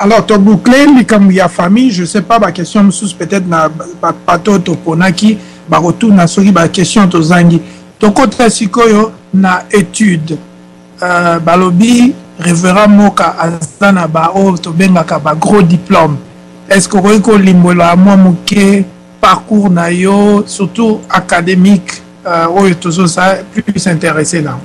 Alors toboucle likambo ya famille. Je sais pas, baquestion mosusu peut-être na bato oyo toponaki bakotuna. Soki baquestion tozangi, tokota sikoyo na étude. Balobi révérend Moka aza na baoyo tobengaka bagros diplôme. Est ce que okoki kolimbola mwa moke parcours na yo, surtout académique, oyo tozoza plus intéressé na?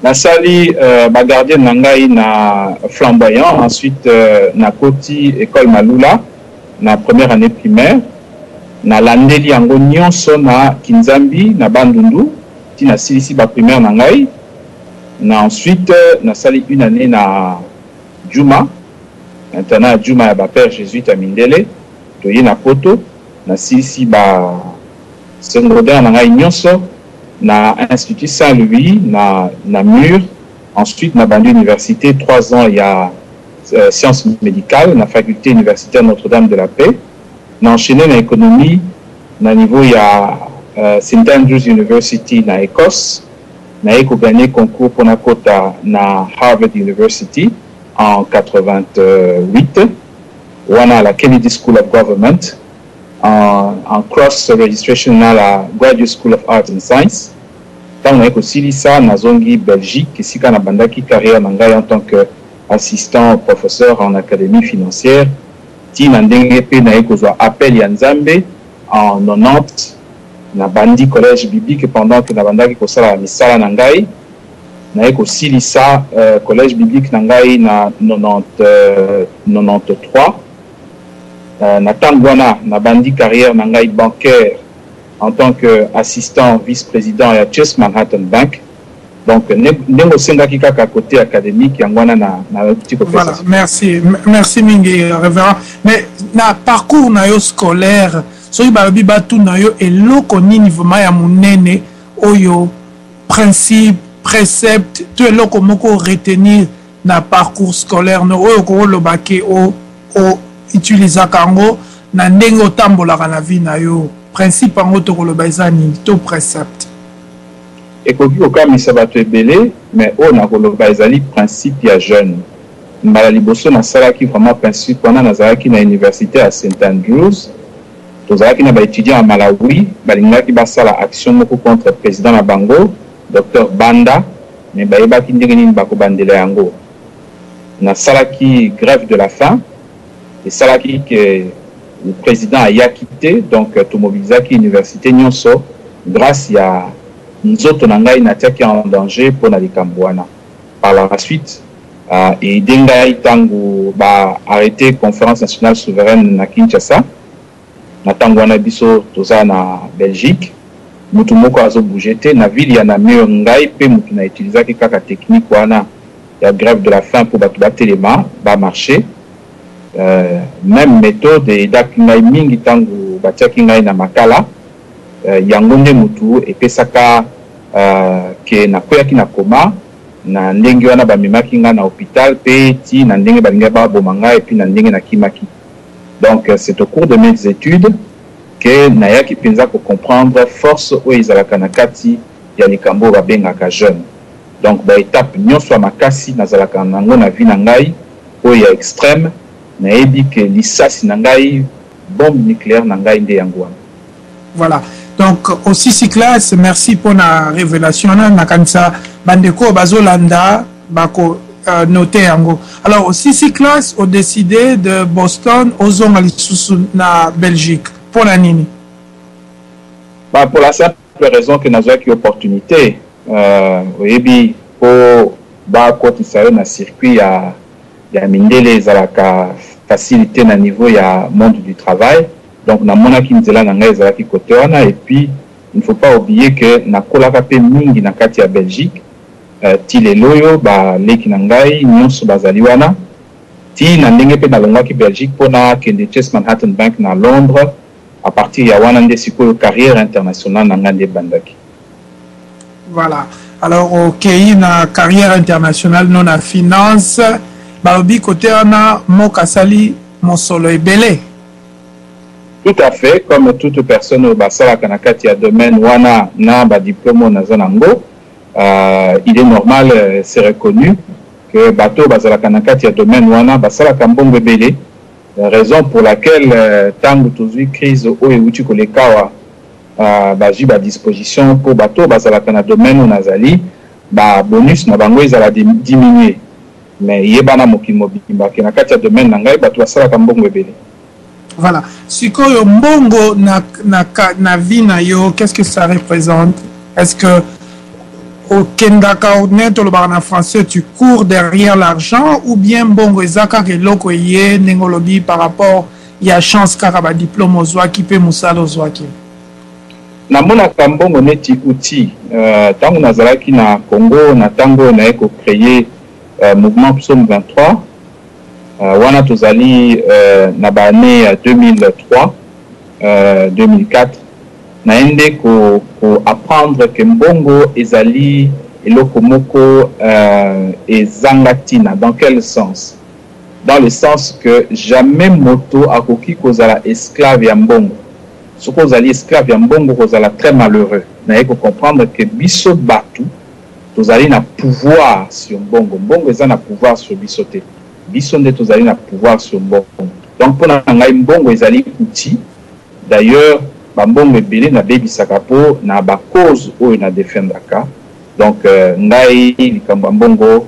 Nasali bagardienne na ngai na Flamboyant. Ensuite nakoti école Malula na première année primaire. Nalandeli yango nyonso na Kinzambi, na Bandundu, ti nasilisi baprimaire na ngai. Na ensuite nasali une année na Juma, internat ya Juma ya bapère jésuite ya mindele. Toye na Poto, nasilisi ba secondaire na ngai nyonso na Institut Saint-Louis na Namur. Ensuite nabandi université, 3 ans ya sciences médicales na faculté universitaire Notre-Dame de la Paix. Na enchaîné na économie na niveau ya St Andrews University na Écosse. Naye kogagner concours mpona kota na Harvard University en 88 wana, la Kennedy School of Government, en cross registration na la Graduate School of Arts and Science. Ntango naye kosilisa, nazongi Belgique, esika nabandaki carrière na ngai en tant que assistant professeur en académie financière, ti na ndenge mpe naye kozwa appel ya Nzambe en 90. Nabandi collège biblique pendant que nabandaki kosala misala na ngai. Naye kosilisa collège biblique na ngai na 90, 93. Na ntango wana nabandi carrière na ngai bancaire en tant que assistant vice-président ya Chase Manhattan Bank. Donc ndenge osengaki kaka côté académique, yango wana nauti kopesa. Voilà, merci, merci mingi, révérend. Mais na parcours na yo scolaire, soki balobi batuna yo eloko nini vraiment ya monene oyo, principe, précepte to eloko moko retenir na parcours scolaire no, oyo okoloba ke o utilisaka yango na ndenge otambolaka na vie na yo, principe yango tokoloba eza nini, to précepte? Ekoki kokamwisa bato ebele, mais oyo nakoloba ezali principe ya jeûne. Mbala liboso nasalaki vraiment principe wana, nazalaki na université ya St Andrews. Tozalaki na baétudiant ya Malawi, balingaki basala action moko contre président na bango, Dr Banda, mais bayebaki ndenge nini bakobandela yango. Nasalaki grève de la faim, esalaki ke le président ayaki te. Donc tomobilizaki université nyonso grâce ya nzoto na ngai natiaki en danger mpo na likambo wana. Par la suite aide ngai ntango baarrêté Conférence nationale souveraine na Kinshasa. Na ntango wana biso toza na Belgique, mutu moko azobouge te na ville ya Namur. Ngai mpe mutu na utilisaki kaka technique wana ya grève de la faim mpo bato batelema, bamarché. Même méthode eaidaki ngai mingi ntango batiaki ngai na Makala. Yango nde mutu epesaka ke nakweyaki na coma. Na ndenge wana bamemaki ngai na hôpital mpe ti na ndenge balingaki baboma ngai, et puis na ndenge nakimaki. Donc c'est au cours de mes études ke nayaki mpenza kocomprendre force oyo ezalaka na kati ya likambo oyo babengaka jeûne. Donc baétape nyonso ya makasi nazalaka nango na vie na ngai, oyo ya extrême, nayebi ke lisasi na ngai, bombe nucléaire na ngai nde yango wana. Voilà, donc osisi classe. Merci mpona révélation wana. Nakanisa bandeko bazolanda bako noter yango. Alors osisi classe, odécide de Boston ozonga lisusu na Belgique, mpona nini? Bah, pour la simple raison que nazwaki opportunité. Oyebi, mpo bakotisa yo na circuit ya mindele ezalaka facilité na niveau ya monde du travail. Donc namonaki nzela na ngai ezalaki côté wana. Et puis il ne faut pas oublier que nakolaka mpe mingi na kati ya Belgique. Ti lelo oyo baleki na ngai nyonso bazali wana. Ti na ndenge mpe nalongwaki Belgique mpona kende Chase Manhattan Bank na Londres. À partir ya wana nde sikoyo carrière internationale na ngai nde ebandaki. Voilà, alors okei na carrière internationale no na finance. Balobi kote wana moko asali mosolo ebele. Tout à fait, comme toute personne oyo basalaka na kati ya domaine wana na badiplôme oyo naza nango, il est normal, c'est reconnu que Que bato oyo bazalaka na kati ya domaine wana basalaka mbongo ebele, raison pour laquelle tango tozui crise oyo ewuti koleka awa, bazui ba dispositions mpo bato oyo bazalaka na domaine oyo nazali, ba bonus na bango ezala diminuer. Mais eyebana mokili mobimba que na kati ya domaine na ngai bato basalaka mbongo ebele. Voilà. Sikoyo mbongo na, na, na vie na yo, qu'est-ce que ça représente? Est-ce que okendaka nde tolobaka na français tu cours derrière l'argent ou bien mbongo eza kaka eloko eye ndenge olobi par rapport ya chance kaka ba diplôme ozwaki mpe mosala ozwaki? Namonaka mbongo neti outil. Tango nazalaki na Congo, na tango oyo naye ko creer mouvement Psaume 23, Wana tozali na ba annees ya 2003, 2004, naye nde ko ko apprendre que mbongo ezali eloko moko ezanga tina. Dans quel sens? Dans le sens que jamais moto akoki kozala esclave ya mbongo. Soki ozali esclave ya mbongo okozala très malheureux. Naye ko comprendre que biso batu tozali na pouvoir sur mbongo, mbongo eza na pouvoir sur biso te, biso nde tozali na pouvoir sur mbongo. Donc pona na ngai mbongo ezali outil, d'ailleurs ba mbongo ebele na bebisaka po na ba causes oyo na defendaka, donc ngai likambo ya mbongo,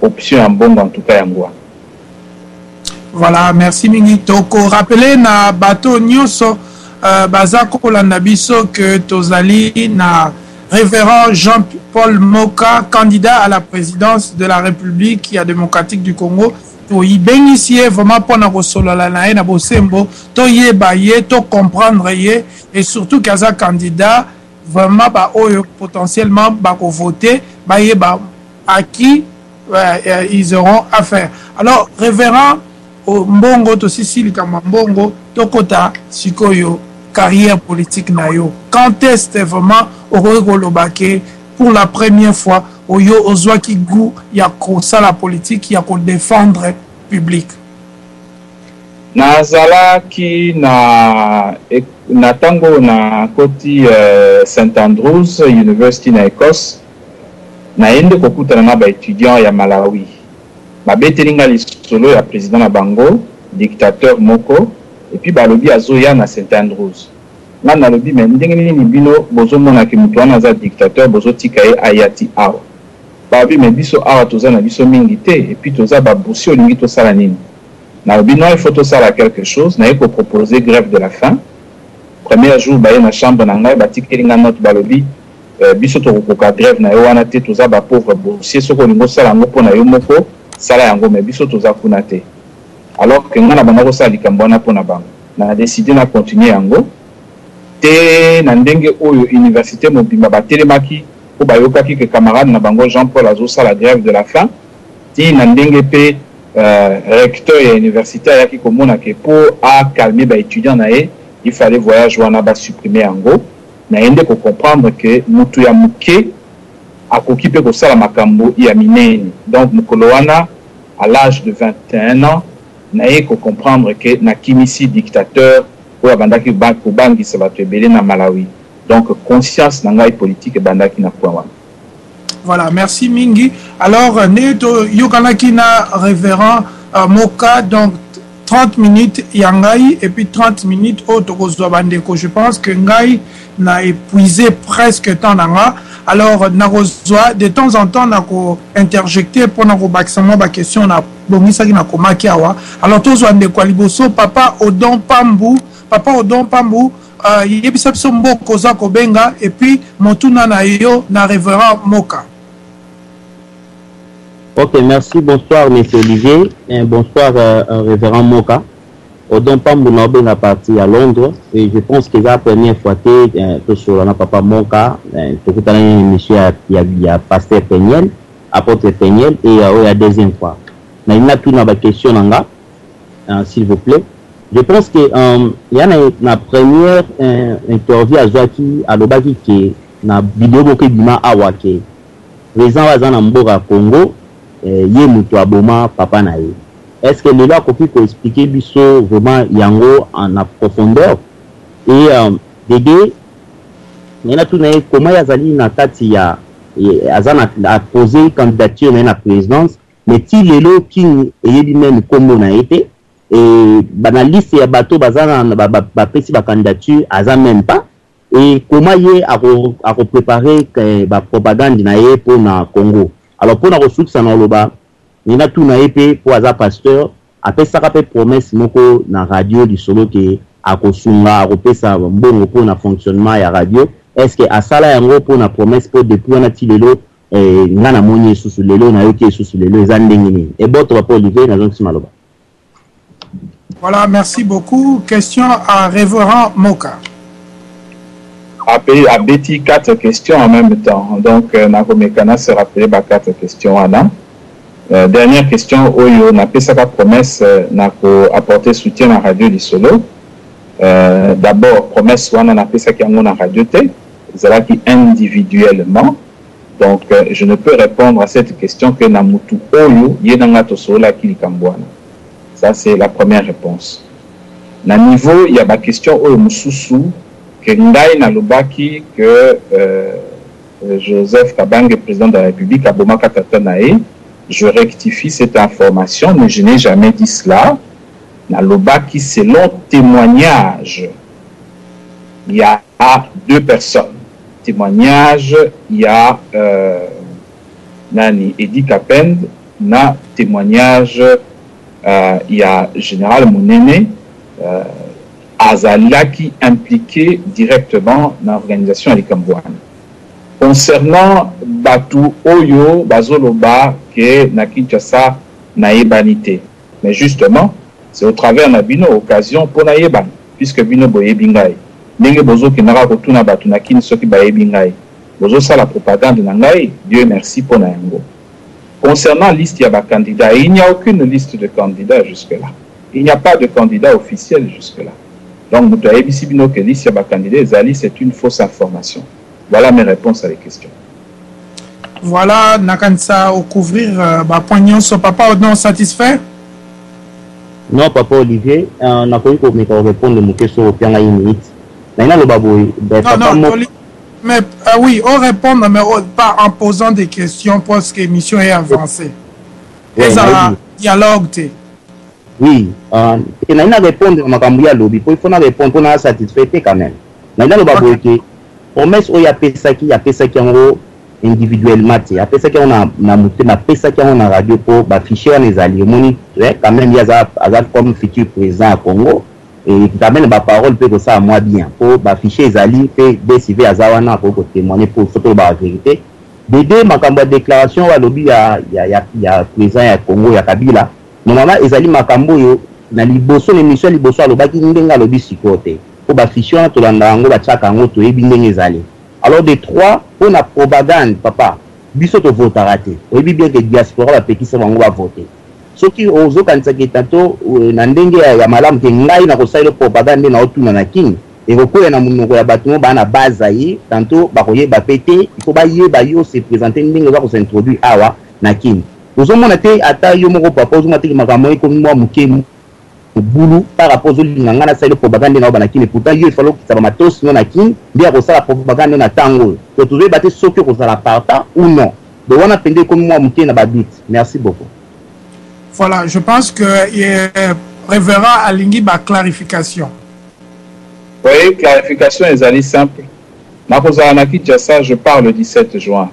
option ya mbongo en tout cas yango wana. Voilà, merci mingi. Toko rappeler na bato nyonso baza kolanda biso que tozali na Révérend Jean-Paul Moka, candidat à la présidence de la République ya démocratique du Congo. Toyibengisi ye vraiment mpona kosolola na ye na bosembo, toyeba ye, to comprendre ye et surtout qu'aza candidat vraiment ba oyo potentiellement bako voter bayeba à qui ils auront affaire. Alors révérend Mbongo, tosisi likambo ya mbongo, tokota sikoyo carrière politique na yo. Quand est-ce vraiment okoki koloba ke pour la première fois oyo ozwaki goût ya kosala politique, ya ko défendre public? Nazalaki na na tango na koti Saint Andrews University na Ecosse, naye nde kokutana na ba etudiants ya Malawi. Babeteli nga lisolo ya president na bango, dictateur moko, et puis balobi azoya na Saint Andrews. Nga nalobi mais ndenge nini bino bozomona ke mutu wana aza dictateur bozotika ye aya ti awa? Balobi mais biso awa toza na biso mingi te et puis toza ba boursiers olingi tosala nini? Nalobi non il faut tosala quelque chose, naye ko proposer grève de la faim. Premier jour baye na chambre na ngai batikeli nga note balobi Biso tokokoka grève na yo wana te, toza ba pauvres boursiers, soki olingi osala yango mpo na yo moko, sala yango mais biso toza kuna te. Alors que nga nabanda kosala likambo wana mpo na bango. Na decider na continuer yango tee na ndenge oyo universite mobimba batelemaki mpo bayokaki que camarade na bango Jean Paul azosala grève de la faim, tii na ndenge mpe recteur ya universite ayaki komona que mpo a calmer ba etudiants na ye, il fallait voyage wana ba supprimer yango. Naye nde ko comprendre que mutu ya muke akoki pe kosala makambo ya minene. Donc mokolo wana à l'age de 21 ans naye ko comprendre que nakimisi dictateur oyo abandaki kobangisa batu ebele na Malawi. Donc conscience na ngai politique ebandaki na point wana. Voilà, merci mingi. Alors, ndenge toyokanaki na révérend Moka, donc 30 minutes ya ngai et puis 30 minutes oyo tokozwa bandeko. Je pense que ngai na épuisé presque temps na nga. Alors, nakozwa de temps en temps nako interjecter mpona kobakisa mwa ba question na bongisaki na komaki awa. Alors, tozwa ndeko ya liboso, Papa Odon Pambu. Papa Odon Pambu, yebisa biso mboka oza kobenga et puis motuna na yo na révérend Moka. Ok, merci. Bonsoir, Monsieur Olivier. Et bonsoir, révérend Moka. Odon Pambu na obenga parti à Londres. Et je pense que c'est la première fois que tosolola na Papa Moka, tokutana na émission ya Pasteur Peniel, Apôtre Peniel, et la deuxième fois. Na tuna ba question na nga, s'il vous plaît. Je pense que y a na première interview azwaki, alobaki ke na vidéo moko ebima awa ke président aza na mboka Congo, ye moto aboma papa na ye. Est-ce que lelo akoki ko expliquer biso vraiment yango en profondeur? Et Dede, na tuna ye comment ye azali na kati ya, aza na a poser candidature na ye na présidence. Mais ti lelo Kin eyebi meme kombo na ye te et ba na liste ya bato baza na bapesi ba candidature aza meme pas. Et comment ye ako ako preparer ba propagande na ye pona Congo? Alors pona kosukisa na koloba nde natuna ye pe po aza pasteur, apesaka pe promesse moko na radio lisolo ke akosunga, akopesa mbongo pona fonctionnement ya radio, est ce que asala yango pona promesse po depuis wana ti lelo nga namoni ye susu lelo, nayoki ye susu lelo, eza ndenge nini? Eboto papa Olivier, nazongisi maloba. Voilà, merci beaucoup. Question à Révérend Moka. Abeti quatre questions en même temps. Donc, nakomekana se rappeler ba quatre questions wana. Dernière question oyo napesaka promesse nako apporter soutien na radio Lisolo. D'abord promesse wana napesaki yango na radio te, ezalaki individuellement. Donc je ne peux répondre à cette question que na mutu oyo ye na nga tosololaki likambo wana. Ça c'est la première réponse. Na niveau ya ba question oyo mosusu que ngai nalobaki que Joseph Kabange, président de la République, abomaka tata na ye, je rectifie cette information, mais je n'ai jamais dit cela. Nalobaki selon témoignage il y a deux personnes. Témoignage, il y a nani Eddy Kapend, na témoignage il y a Général Munene, azalaki impliqué directement dans l'organisation ya likambo wana. Concernant batu oyo bazoloba ke na Kinshasa nayebani te, mais justement c'est au travers na bino occasion po nayebana, puisque bino boyebi ngai ndenge bozokendaka kotuna batu na Kin soki bayebi ngai, bozosala propagande na ngai, Dieu merci po na yango. Concernant liste ya ba candidats, il n'y a aucune liste de candidats jusque là. Il n'y a pas de candidat officiel jusque là. Donc moto ayebisi bino que liste ya ba candidats ezali, c'est une fausse information. Voilà mes réponses à les questions. Voilà, nakanisa ocouvrir ba point nyonso. Papa Odon, satisfait? Non, papa Olivier, nakoki komeka korépondre moke soki opianga une minute. Naye naloba boye, ben, Non, papa non, mo mais oui, on répond, mais pas en posant des questions parce que l'émission est avancée. Ouais, Ezala nayebi. dialogue te. Oui, te naye na répondre na makambo ya lobi, po il faut na répondre po na satisfait te quand même. Naye naloba boye ke promesse oyo apesaki, apesaki yango individuellement te, apesaki yango na motema, apesaki yango na radio po ba fichier wana ezali, omoni, quand même ye aza comme futur président ya Congo, et quand même ba parole pe kosala moi bien po ba fichier ezali pe DCV aza wana akoki ko témoigner po faut toloba la vérité. Dede makambo ya déclaration oyo alobi ya président ya Congo ya Kabila, normalement ezali makambo oyo na liboso, na émission ya liboso alobaki ndenge alobi sikoyo te, po ba fichier wana tolanda yango, batiaka yango, toyebi ndenge ezali. Alors de trois, po na propagande papa, biso tovotaka te, oyebi bien que diaspora bapekisa bango bavote. Soki ozokanisaki tanto na ndenge ya malamu ke ngai nakosalela propagande nde naotuna na Kin, ekokwea na monoko ya bato mo baa na base ye, tanto bakoyeba pe te, il faut bayeba yo se présenter ndenge oza kosintroduire awa na Kin. Ozomona te ata yo moko papa, ozomona te ke makambo ekomi mwa moke mobulu par rapport ozolinga ngai nasalela propagande nde naoba na Kin, et pourtant yo ifalo okitisa ba matosi no na Kin nde ya kosala propagande na ntango oyo. Donc tozoyeba te soki okozala partant ou non. Donc wana mpenza ekomi mwa moke na ba doute. Merci beaucoup. Voilà, je pense que révérend alingi ba clarification. Oui, clarification ezali simple. Nakozala na Kinshasa, je pars le 17 juin.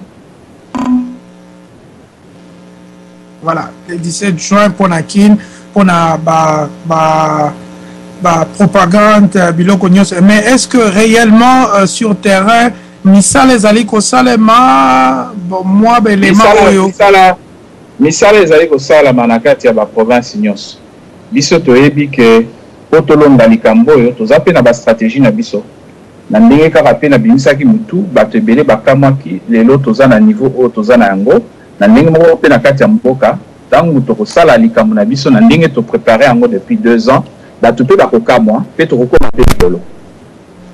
Voilà, le 17 juin pour na Kin, pour na ba propagande biloko nyonso. Mais est-ce que réellement sur terrain misala ezali kosalema, bon, moi belema oyo Misala ezali kosalama na kati ya ba province nyonso. Biso toyebi ke po tolonga likambo oyo, toza pe na ba stratégie na biso. Na ndenge kaka pe nabimisaki mutu, bato ebele bakamwaki, lelo toza na niveau oyo toza na yango, na ndenge moko pe na kati ya mboka, tango tokosala likambo na biso na ndenge to préparer yango depuis 2 ans, bato pe bakokamwa, pe tokokoma pe likolo.